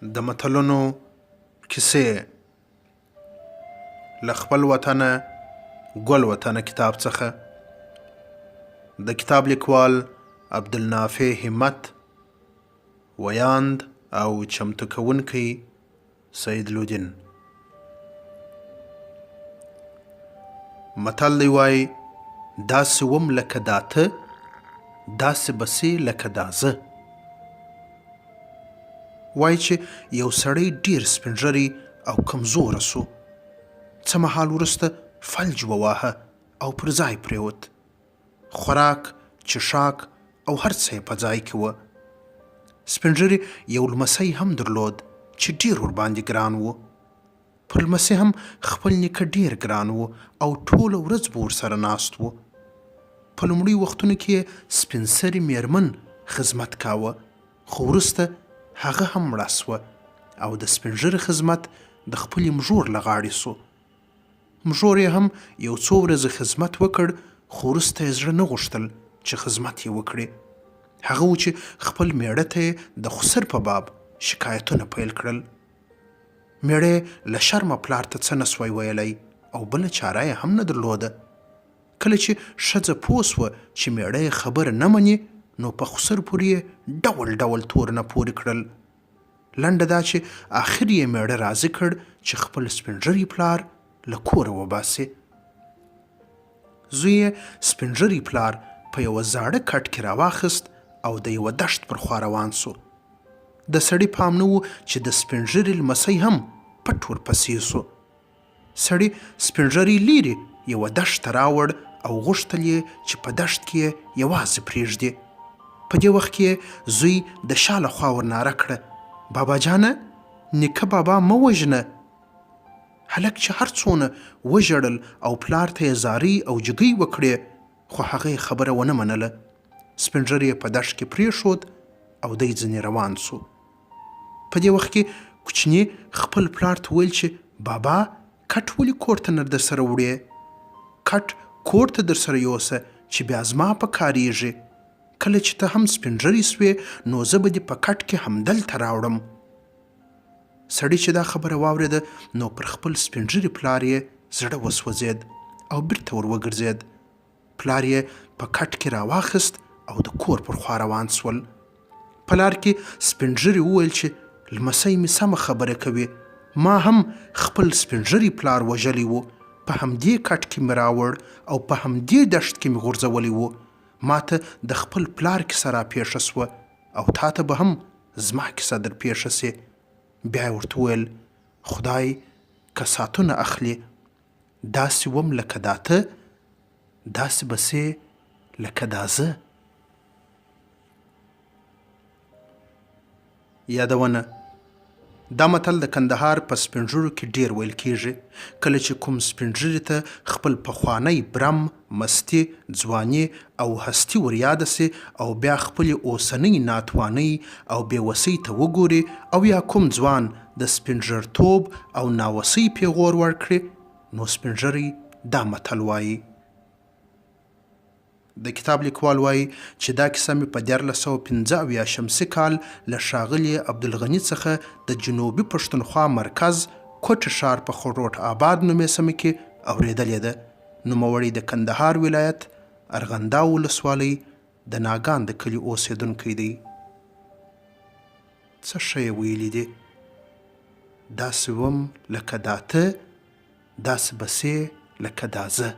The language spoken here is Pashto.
د متلونو کیسې له خپل وطنه ګل وطنه کتاب څخه د کتاب لیکوال عبدالنافع همت ویاند او چمتو کوونکی سید لودین متل دی وای داسې وم لکه دا ته داسې به سې لکه دا زه وای چې یو سړی ډیر سپین ږیری او کمزوره سو څه مهال وروسته فلج وواهه او پر ځای پرېوت خوراک، چښاک او هر څه یې په ځای کې وه. سپین ږیري یو لمسی هم درلود چې ډېر ورباندې ګران و. پر لمسي هم خپل نیکه ډېر ګران و او ټوله ورځ به ورسره ناست و. په لومړیو وختونو کې یې سپین سرې مېرمن خدمت کاوه، خو وروسته هغه هم مړه شوه او د سپین ږیري خدمت د خپلې مږور له غاړې شو. مږور یې هم یو څو ورځې خدمت وکړ، خو وروسته یې زړه نه غوښتل چې خدمت یې وکړي. هغه و چې خپل مېړه ته یې د خسر په باب شکایتونه پیل کړل. مېړه یې له شرمه پلار ته څه نه شوای ویلی او بله چاره یې هم نه درلوده. کله چې ښځه پوه شوه چې مېړه یې خبره نه مني، نو په خسر پورې یې ډول ډول تورونه پورې کړل. لنډه دا چې اخر یې مېړه راضي کړ چې خپل سپین ږیری پلار له کوره وباسي. زوی یې سپین ږیری پلار په یوه زاړه کټ کې راواخیست او د یوه دښت پر خوا روان شو. د سړي پام نه و چې د سپین ږیري لمسی هم پټ ورپسې شو. سړي سپین ږیری لیرې یوه دښت ته راوړ او غوښتل یې چې په دښت کې یې یوازې پرېږدي. په دې وخت کې یې زوی د شا له خوا ورناره کړه، بابا جانه! نیکه بابا مه وژنه! هلک چې هر څونه وژړل او پلار ته یې زارۍ او جګۍ وکړې، خو هغه یې خبره ونه منله. سپین ږیری یې په دښت کې پرېښود او دی ځنې روان شو. په دې وخت کې کوچني خپل پلار ته وویل چې بابا کټ ولې کور ته نه درسره وړې؟ کټ کور ته درسره یوسه چې بیا زما په کارېږي. کله چې ته هم سپین ږیری شوې نو زه به دې په کټ کې همدلته راوړم. سړي چې دا خبره واورېده نو پر خپل سپین ږیري پلار یې زړه وسوځېد او بیرته ور وګرځېد. پلار یې په کټ کې راواخیست او د کور پر خوا روان شول. په لار کې سپین ږیري وویل چې لمسی مې سمه خبره کوي، ما هم خپل سپین ږیری پلار وژلی و، په همدې کټ کې مې راوړ او په همدې دښت کې مې غورځولی و، ماته د خپل پلار کیسه راپېښه شوه او تاته به هم زما کیسه درپېښه شي. بیا یې ورته وویل، خدای که ساتونه اخلي، داسې وم لکه دا ته، داسې به سې لکه دا زه. یادونه، دا متل د کندهار په سپین ږیرو کې ډېر ویل کېږي. کله چې کوم سپین ږیري ته خپل پخوانی برم، مستي، ځواني او هستي ور یاده شي او بیا خپلې اوسنۍ ناتوانۍ او بې وسۍ ته وګوري او یا کوم ځوان د سپین ږیرتوب او ناوسۍ پېغور ورکړي، نو سپین ږیری دا متل وايي. د کتاب لیکوال وايي چې دا کیسه مې په 1375 شمسي کال له ښاغلي عبدالغني څخه د جنوبي پښتونخوا مرکز کوټې ښار په خروټ آباد نومې سیمه کې اورېدلې ده. نوموړی د کندهار ولایت ارغنداو ولسوالۍ د ناګان د کلي اوسېدونکی دی. څه ښه یې ویلي دي، داسې وم لکه دا ته، داسې به سې لکه دا زه.